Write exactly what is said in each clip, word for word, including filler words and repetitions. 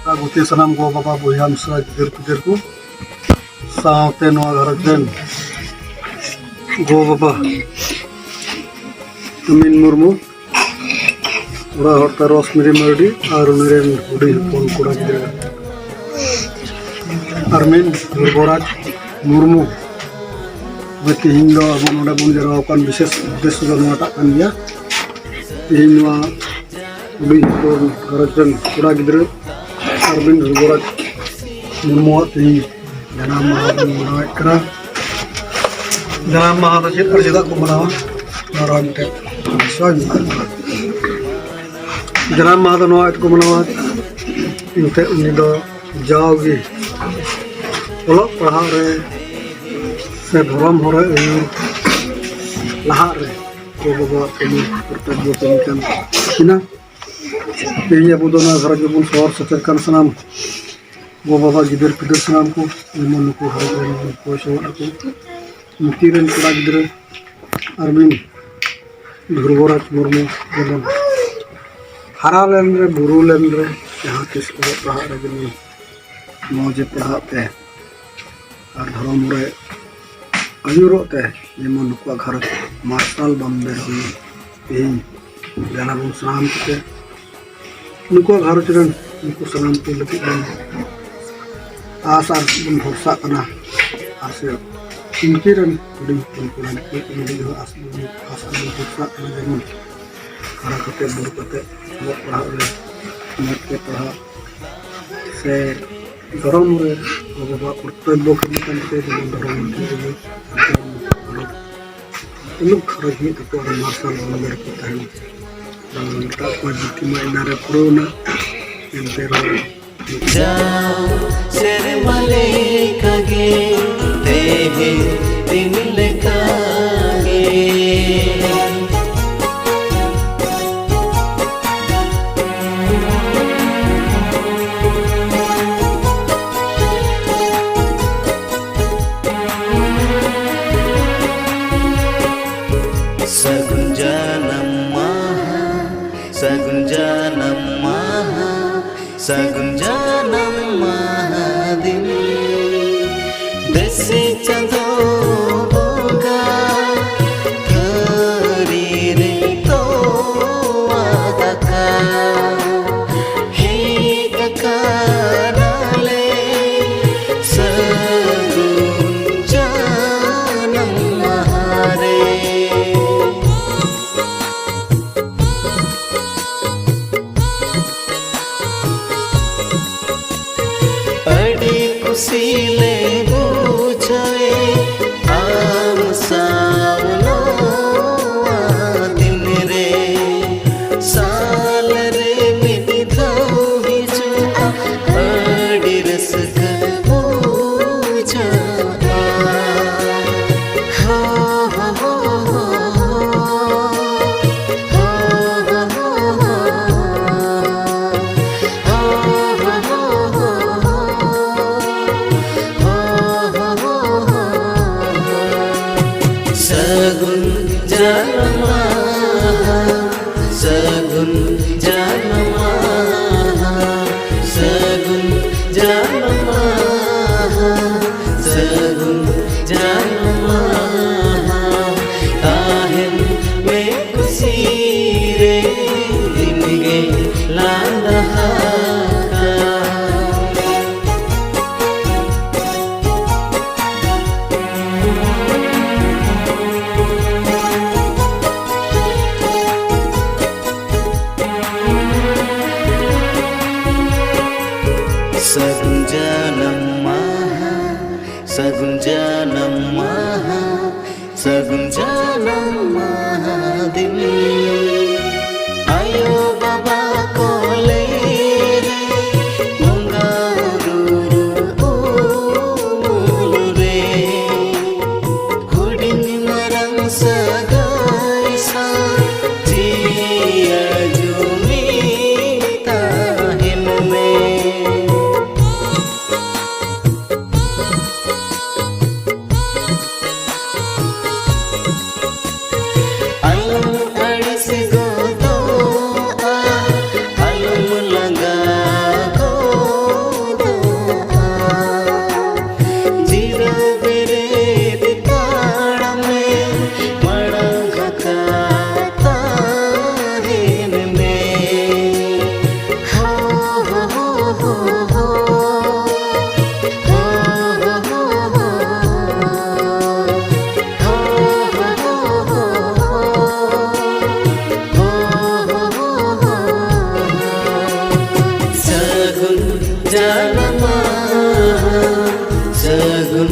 ᱜᱩᱛᱤ ᱥᱟᱱᱟᱢ ᱜᱚ ᱵᱟᱵᱟ, ᱵᱚᱭᱦᱟ ᱢᱤᱥᱨᱟ, ᱜᱤᱫᱟᱹᱨ ᱯᱤᱫᱟᱹᱨ ᱠᱚ ᱥᱟᱶᱛᱮ ᱱᱚᱣᱟ ᱜᱷᱟᱨᱚᱸᱡᱽ ᱨᱮᱱ ᱜᱚ ᱵᱟᱵᱟ ᱟᱢᱤᱱ ᱢᱩᱨᱢᱩ, ᱚᱲᱟᱜ ᱦᱚᱲ ᱛᱟᱨᱚᱥ ᱢᱤᱨᱤ ᱢᱟᱨᱰᱤ ᱟᱨ ᱩᱱᱤ ᱨᱮᱱ ᱦᱩᱰᱤᱧ ᱦᱚᱯᱚᱱ ᱠᱚᱲᱟ ᱜᱤᱫᱽᱨᱟᱹ ᱟᱨᱢᱤᱱ ᱫᱷᱩᱨᱵᱚᱨᱟᱡᱽ ᱢᱩᱨᱢᱩ᱾ ᱛᱚᱵᱮ ᱛᱮᱦᱮᱧ ᱫᱚ ᱟᱵᱚ ᱱᱚᱰᱮ ᱵᱚᱱ ᱡᱟᱣᱨᱟ ᱟᱠᱟᱱ ᱵᱤᱥᱮᱥ ᱩᱫᱽᱫᱮᱥᱥᱚ ᱫᱚ ᱱᱚᱣᱟᱴᱟᱜ ᱠᱟᱱ ᱜᱮᱭᱟ᱾ ᱛᱮᱦᱮᱧ ᱱᱚᱣᱟ ᱦᱩᱰᱤᱧ ᱦᱚᱯᱚᱱ ᱜᱷᱟᱨᱚᱸᱡᱽ ᱨᱮᱱ ᱠᱚᱲᱟ ᱜᱤᱫᱽᱨᱟᱹ ᱟᱨᱵᱤᱱ ᱫᱷᱩᱨᱵᱚᱨᱟᱡᱽ ᱢᱩᱨᱢᱩᱣᱟᱜ ᱛᱮᱦᱮᱧ ᱡᱟᱱᱟᱢ ᱢᱟᱦᱟ ᱵᱚᱱ ᱢᱟᱱᱟᱣᱮᱫ ᱠᱟᱱᱟ᱾ ᱡᱟᱱᱟᱢ ᱢᱟᱦᱟ ᱫᱚ ᱪᱮᱫ ᱟᱨ ᱪᱮᱫᱟᱜ ᱠᱚ ᱢᱟᱱᱟᱣᱟ? ᱱᱚᱣᱟ ᱨᱮ ᱢᱤᱫᱴᱮᱱ ᱵᱤᱥᱚᱭ ᱢᱮᱱᱟᱜᱼᱟ᱾ ᱡᱟᱱᱟᱢ ᱢᱟᱦᱟ ᱫᱚ ᱱᱚᱣᱟ ᱛᱮᱠᱚ ᱢᱟᱱᱟᱣᱟ, ᱮᱱᱛᱮᱫ ᱩᱱᱤ ᱫᱚ ᱡᱟᱣᱜᱮ ᱚᱞᱚᱜ ᱯᱟᱲᱦᱟᱜ ᱨᱮ ᱥᱮ ᱫᱷᱚᱨᱚᱢ ᱦᱚᱨ ᱨᱮ ᱟᱹᱭᱩᱨ ᱞᱟᱦᱟᱜ ᱨᱮ ᱜᱚ ᱵᱟᱵᱟᱣᱟᱜ ᱠᱟᱹᱢᱤ ᱠᱚᱨᱛᱚᱵᱵᱚ ᱠᱟᱹᱢᱤ ᱠᱟᱱ ᱛᱟᱹᱠᱤᱱᱟ᱾ ᱛᱮᱦᱮᱧ ᱟᱵᱚ ᱫᱚ ᱱᱚᱣᱟ ᱜᱷᱟᱨᱚᱸᱡᱽ ᱨᱮᱵᱚᱱ ᱥᱚᱦᱚᱨ ᱥᱮᱴᱮᱨ ᱠᱟᱱ ᱥᱟᱱᱟᱢ ᱜᱚ ᱵᱟᱵᱟ, ᱜᱤᱫᱟᱹᱨ ᱯᱤᱫᱟᱹᱨ ᱥᱟᱱᱟᱢ ᱠᱚ, ᱡᱮᱢᱚᱱ ᱱᱩᱠᱩ ᱜᱷᱟᱨᱚᱸᱡᱽ ᱨᱮᱱ ᱵᱚᱱ ᱠᱚᱭ ᱥᱚᱦᱚᱫ ᱟᱠᱚ᱾ ᱱᱩᱠᱤᱱ ᱨᱮᱱ ᱠᱚᱲᱟ ᱜᱤᱫᱽᱨᱟᱹ ᱟᱨ ᱢᱤᱫ ᱫᱷᱨᱩᱵᱚᱨᱟᱡᱽ ᱢᱩᱨᱢᱩ ᱡᱮᱢᱚᱱ ᱦᱟᱨᱟ ᱞᱮᱱ ᱨᱮ, ᱵᱩᱨᱩ ᱞᱮᱱ ᱨᱮ, ᱡᱟᱦᱟᱸ ᱛᱤᱥ ᱚᱞᱚᱜ ᱯᱟᱲᱦᱟᱜ ᱨᱮ ᱡᱮᱢᱚᱱ ᱢᱚᱡᱽ ᱮ ᱯᱟᱲᱦᱟᱜ ᱛᱮ ᱟᱨ ᱫᱷᱚᱨᱚᱢ ᱨᱮ ᱟᱹᱭᱩᱨᱚᱜ ᱛᱮ ᱡᱮᱢᱚᱱ ᱱᱩᱠᱩᱣᱟᱜ ᱜᱷᱟᱨᱚᱸᱡᱽ ᱢᱟᱨᱥᱟᱞ ᱵᱟᱢᱵᱮᱨ ᱦᱩᱭᱩᱜ᱾ ᱛᱮᱦᱮᱧ ᱡᱟᱱᱟᱢ ᱥᱟᱱᱟᱢ ᱠᱚᱛᱮ ᱱᱩᱠᱩᱣᱟᱜ ᱜᱷᱟᱨᱚᱸᱡᱽ ᱨᱮᱱ ᱱᱩᱠᱩ ᱥᱟᱱᱟᱢ ᱠᱚ ᱞᱟᱹᱜᱤᱫ ᱵᱚᱱ ᱟᱥ ᱟᱨ ᱵᱚᱱ ᱵᱷᱚᱨᱥᱟᱜ ᱠᱟᱱᱟ᱾ ᱟᱨ ᱥᱮ ᱩᱱᱠᱤᱱ ᱨᱮᱱ ᱦᱩᱰᱤᱧ ᱦᱚᱯᱚᱱ ᱠᱚᱲᱟ ᱜᱤᱫᱽᱨᱟᱹ ᱠᱚ ᱞᱟᱹᱜᱤᱫ ᱦᱚᱸ ᱟᱥ ᱵᱚᱱ, ᱟᱥ ᱟᱨ ᱵᱚᱱ ᱵᱷᱚᱨᱥᱟᱜ ᱠᱟᱱᱟ, ᱡᱮᱢᱚᱱ ᱦᱟᱨᱟ ᱠᱟᱛᱮ ᱵᱩᱨᱩ ᱠᱟᱛᱮ ᱚᱞᱚᱜ ᱯᱟᱲᱦᱟᱜ ᱨᱮ ᱢᱚᱡᱽ ᱛᱮ ᱯᱟᱲᱦᱟᱜ ᱥᱮ ᱫᱷᱚᱨᱚᱢ ᱨᱮ ᱜᱚ ᱵᱟᱵᱟ ᱠᱚᱨᱛᱚᱵᱵᱚ ᱠᱟᱹᱢᱤ ᱠᱟᱱ ᱛᱮ ᱡᱮᱢᱚᱱ ᱫᱷᱚᱨᱚᱢ ᱨᱮ ᱢᱩᱞᱩᱠ ᱜᱷᱟᱨᱚᱸᱡᱽ ᱢᱤᱫ ᱛᱟᱠᱚ ᱟᱨ ᱢᱟᱨᱥᱟᱞ ᱵᱚᱱ ᱧᱮᱞ ᱠᱚ ᱛᱟᱦᱮᱱ᱾ ᱵᱟᱝ ᱢᱮᱛᱟᱜ ᱠᱚᱣᱟ ᱡᱤᱛᱤ ᱢᱟ ᱤᱱᱟ ᱨᱮ ᱯᱩᱨᱟᱹᱣ ᱮᱱᱟ, ᱮᱱᱛᱮ ᱨᱮᱦᱚᱸ ᱡᱟᱣ ᱥᱮᱨᱢᱟ ᱞᱮᱠᱟᱜᱮ ᱛᱮᱦᱮᱧ ᱫᱤᱱ ᱞᱮᱠᱟᱜᱮ᱾ ᱥᱟᱹᱜᱩᱱ ᱡᱟᱱᱟᱢ ᱢᱟᱦᱟ, ᱥᱟᱹᱜᱩᱱ ᱡᱟᱱᱟᱢ ᱢᱟᱦᱟ, ᱥᱟᱹᱜᱩᱱ ᱡᱟᱱᱟᱢ ᱢᱟᱦᱟ ᱫᱤᱱ, ᱫᱮᱥᱤ ᱪᱟᱸᱫᱚ ᱵᱚᱸᱜᱟ, ᱛᱷᱟᱹᱨᱤ ᱨᱮ ᱛᱚᱣᱟ ᱫᱟᱠᱟ, ᱦᱮᱡ ᱟᱠᱟᱱᱟᱞᱮ ᱥᱟᱹᱜᱩᱱ ᱡᱟᱱᱟᱢ ᱢᱟᱦᱟ ᱨᱮ᱾ ᱟᱹᱰᱤ ᱠᱩᱥᱤ ᱞᱮ ᱵᱩᱡᱷᱟᱹᱣᱮ ᱟᱢ ᱥᱟᱶ ᱱᱚᱣᱟ ᱫᱤᱱ ᱨᱮ᱾ ᱥᱟᱞ ᱨᱮ ᱢᱤᱫ ᱫᱷᱟᱣ ᱦᱤᱡᱩᱜᱼᱟ, ᱟᱹᱰᱤ ᱨᱟᱹᱥᱠᱟᱹ ᱵᱩᱡᱷᱟᱹᱜᱼᱟ᱾ ᱦᱚ, ᱦᱚ, ᱦᱚ, ᱦᱚ, ᱦᱚ᱾ ᱥᱟᱹᱜᱩᱱ ᱡᱟᱱᱟᱢ ᱢᱟᱦᱟ, ᱥᱟᱹᱜᱩᱱ ᱡᱟᱱᱟᱢ ᱢᱟᱦᱟ, ᱥᱟᱹᱜᱩᱱ ᱡᱟᱱᱟᱢ ᱢᱟᱦᱟ, ᱥᱟᱹᱜᱩᱱ ᱡᱟᱱᱟᱢ ᱢᱟᱦᱟ᱾ ᱛᱟᱦᱮᱱ ᱢᱮ ᱠᱩᱥᱤ ᱨᱮ, ᱫᱤᱱ ᱜᱮ ᱞᱟᱸᱫᱟ ᱟᱠᱟ᱾ ᱥᱟᱹᱜᱩᱱ ᱡᱟᱱᱟᱢ ᱢᱟᱦᱟ, ᱥᱟᱹᱜᱩᱱ ᱡᱟᱱᱟᱢ ᱢᱟᱦᱟ, ᱥᱟᱹᱜᱩᱱ ᱡᱟᱱᱟᱢ ᱢᱟᱦᱟ ᱫᱤᱱ᱾ ᱟᱭᱳ ᱵᱟᱵᱟ ᱠᱚᱞᱮ ᱨᱮ, ᱵᱚᱸᱜᱟ ᱵᱩᱨᱩ ᱩᱢᱩᱞ ᱨᱮ, ᱦᱩᱰᱤᱧ ᱢᱟᱨᱟᱝ ᱥᱟᱹᱜᱟᱹᱭ ᱥᱟᱶ ᱡᱤᱭᱟ ᱡᱩᱢᱤ ᱛᱟᱦᱮᱱ ᱢᱮ᱾ ᱡᱟᱱᱟᱢ ᱢᱟᱦᱟ, ᱥᱟᱹᱜᱩᱱ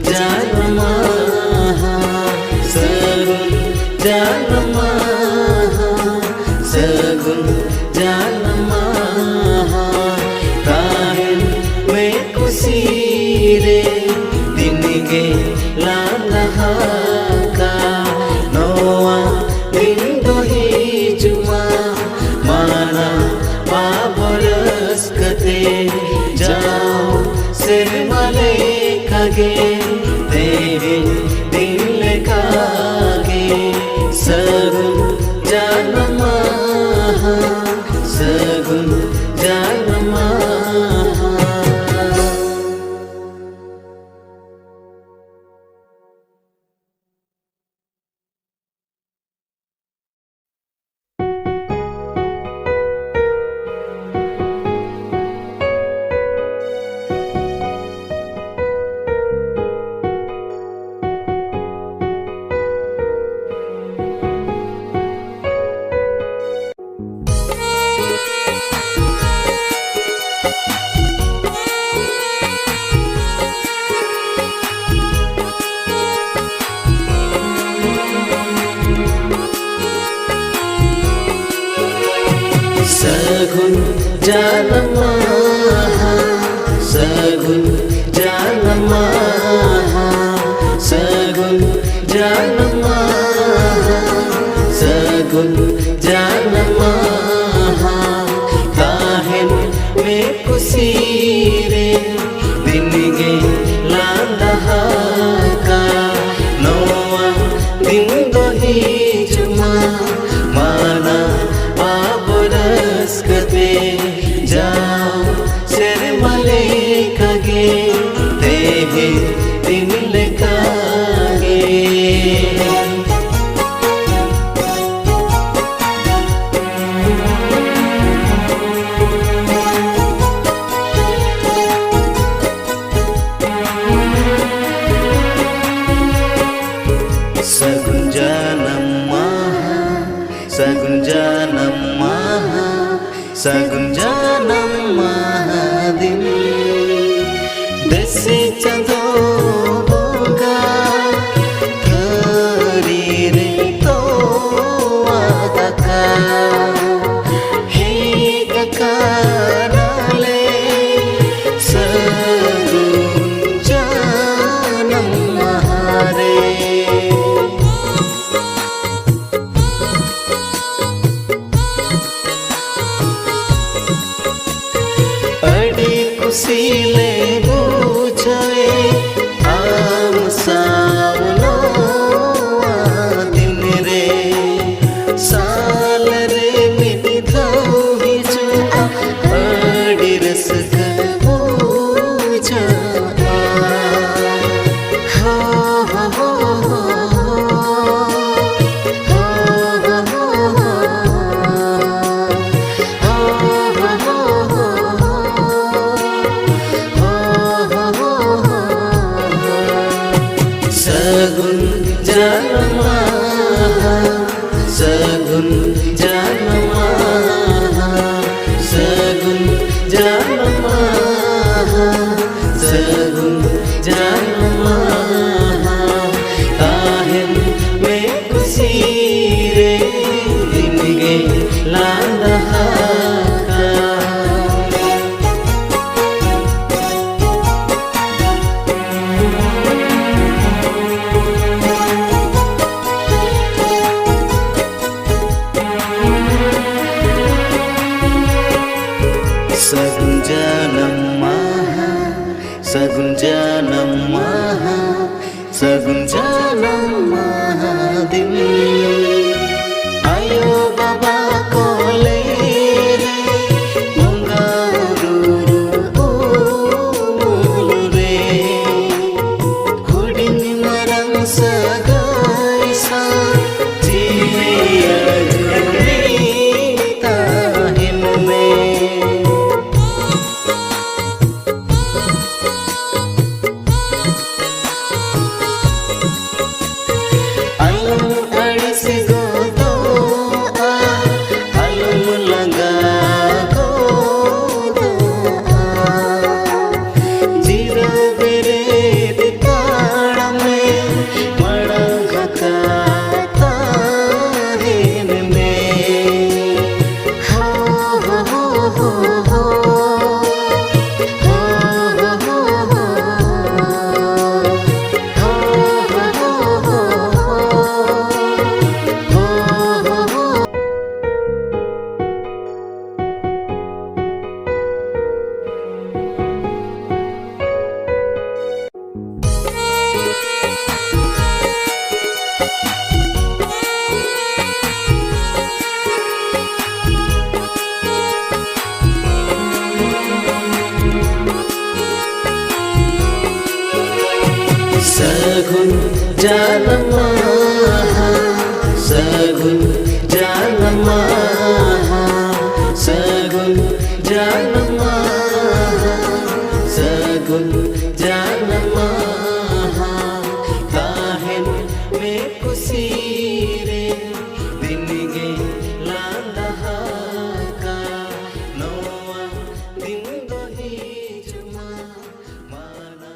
ᱡᱟᱱᱟᱢ ᱢᱟᱦᱟ, ᱥᱟᱹᱜᱩᱱ ᱡᱟᱱᱟᱢ ᱢᱟᱦᱟ, ᱥᱟᱹᱜᱩᱱ ᱡᱟᱱᱟᱢ ᱢᱟᱦᱟ᱾ ᱛᱟᱦᱮᱱ ᱢᱮ ᱠᱩᱥᱤ ᱨᱮ, ᱫᱤᱱ ᱜᱮ ᱞᱟᱸᱫᱟ ᱟᱠᱟ᱾ ᱱᱚᱣᱟ ᱫᱤᱱ ᱫᱚ ᱦᱤᱡᱩᱜ ᱢᱟ, ᱢᱟᱱᱟᱣ ᱟᱵᱚ ᱨᱟᱹᱥᱠᱟᱹ ᱛᱮ᱾ ᱡᱟᱣ ᱥᱮᱨᱢᱟ ᱞᱮᱠᱟᱜᱮ, ᱛᱮᱦᱮᱧ ᱫᱤᱱ ᱞᱮᱠᱟᱜᱮ, ᱥᱟᱹᱜᱩᱱ ᱡᱟᱱᱟᱢ ᱢᱟᱦᱟ, ᱥᱟᱹᱜᱩᱱ ᱡᱟᱱᱟᱢ ᱢᱟᱦᱟ᱾ ᱥᱟᱹᱜᱩᱱ ᱡᱟᱱᱟᱢ ᱢᱟᱦᱟ, ᱥᱟᱹᱜᱩᱱ ᱡᱟᱱᱟᱢ ᱢᱟᱦᱟ, ᱥᱟᱹᱜᱩᱱ ᱡᱟᱱᱟᱢ ᱢᱟᱦᱟ, ᱥᱟᱹᱜᱩᱱ ᱡᱟᱱᱟᱢ ᱢᱟᱦᱟ᱾ ᱛᱟᱦᱮᱱ ᱢᱮ ᱠᱩᱥᱤ ᱨᱮ, ᱫᱤᱱ ᱜᱮ ᱞᱟᱸᱫᱟ ᱟᱠᱟ᱾ ᱱᱚᱣᱟ ᱫᱤᱱ ᱫᱚ ᱦᱤᱡᱩᱜ ᱢᱟ, ᱢᱟᱱᱟᱣ ᱟᱵᱚ ᱨᱟᱹᱥᱠᱟᱹ ᱛᱮ᱾ ᱡᱟᱣ ᱥᱮᱨᱢᱟ ᱞᱮᱠᱟᱜᱮ, ᱛᱮᱦᱮᱧ ᱫᱤᱱ ᱞᱮᱠᱟᱜᱮ᱾ ᱥᱟᱹᱜᱩᱱ ᱡᱟᱱᱟᱢ ᱥᱤᱞᱮ ᱵᱩᱡᱷᱟᱹᱣᱮ ᱟᱢ ᱥᱟᱶ ᱱᱚᱣᱟ ᱫᱤᱱ ᱨᱮ᱾ ᱥᱟᱞ ᱨᱮ ᱢᱤᱫ ᱫᱷᱟᱣ ᱦᱤᱡᱩᱜᱼᱟ, ᱟᱹᱰᱤ ᱨᱟᱹᱥᱠᱟᱹ ᱵᱩᱡᱷᱟᱹᱜᱼᱟ᱾ ᱦᱚ, ᱦᱚ, ᱦᱚ, ᱦᱚ, ᱦᱚ᱾ ᱥᱟᱹᱜᱩᱱ ᱡᱟᱱᱟᱢ ᱢᱟᱦᱟ, ᱥᱟᱹᱜᱩᱱ ᱡᱟᱱᱟᱢ ᱢᱟᱦᱟ, ᱥᱟᱹᱜᱩᱱ ᱡᱟᱱᱟᱢ ᱢᱟᱦᱟ, ᱥᱟᱹᱜᱩᱱ ᱡᱟᱱᱟᱢ ᱢᱟᱦᱟ᱾ ᱛᱟᱦᱮᱱ ᱢᱮ ᱠᱩᱥᱤ ᱨᱮ, ᱫᱤᱱ ᱜᱮ ᱞᱟᱸᱫᱟ ᱟᱠᱟ᱾ ᱥᱟᱹᱜᱩᱱ ᱡᱟᱱᱟᱢ ᱢᱟᱦᱟ, ᱥᱟᱹᱜᱩᱱ ᱡᱟᱱᱟᱢ ᱢᱟᱦᱟ, ᱥᱟᱹᱜᱩᱱ ᱡᱟᱱᱟᱢ ᱢᱟᱦᱟ ᱫᱤᱱ᱾ ᱟᱭᱳ ᱵᱟᱵᱟ ᱠᱚᱞᱮ ᱨᱮ, ᱵᱚᱸᱜᱟ ᱵᱩᱨᱩ ᱩᱢᱩᱞ ᱨᱮ, ᱦᱩᱰᱤᱧ ᱢᱟᱨᱟᱝ ᱥᱟᱹᱜᱟᱹᱭ ᱥᱟᱶ ᱡᱤᱣᱤ ᱟᱹᱡᱩᱨᱤ ᱛᱟᱦᱮᱱ ᱢᱮ᱾ ᱟᱞᱚᱢ ᱟᱹᱲᱤᱥ ᱥᱟᱹᱜᱩᱱ ᱡᱟᱱᱟᱢ ᱢᱟᱦᱟ, ᱥᱟᱹᱜᱩᱱ ᱡᱟᱱᱟᱢ ᱢᱟᱦᱟ, ᱥᱟᱹᱜᱩᱱ ᱡᱟᱱᱟᱢ ᱢᱟᱦᱟ, ᱥᱟᱹᱜᱩᱱ ᱡᱟᱱᱟᱢ ᱢᱟᱦᱟ᱾ ᱛᱟᱦᱮᱱ ᱢᱮ ᱠᱩᱥᱤ ᱨᱮ, ᱫᱤᱱ ᱜᱮ ᱞᱟᱸᱫᱟ ᱟᱠᱟ᱾ ᱱᱚᱣᱟ ᱫᱤᱱ ᱫᱚ ᱦᱤᱡᱩᱜ ᱢᱟ, ᱢᱟᱱᱟ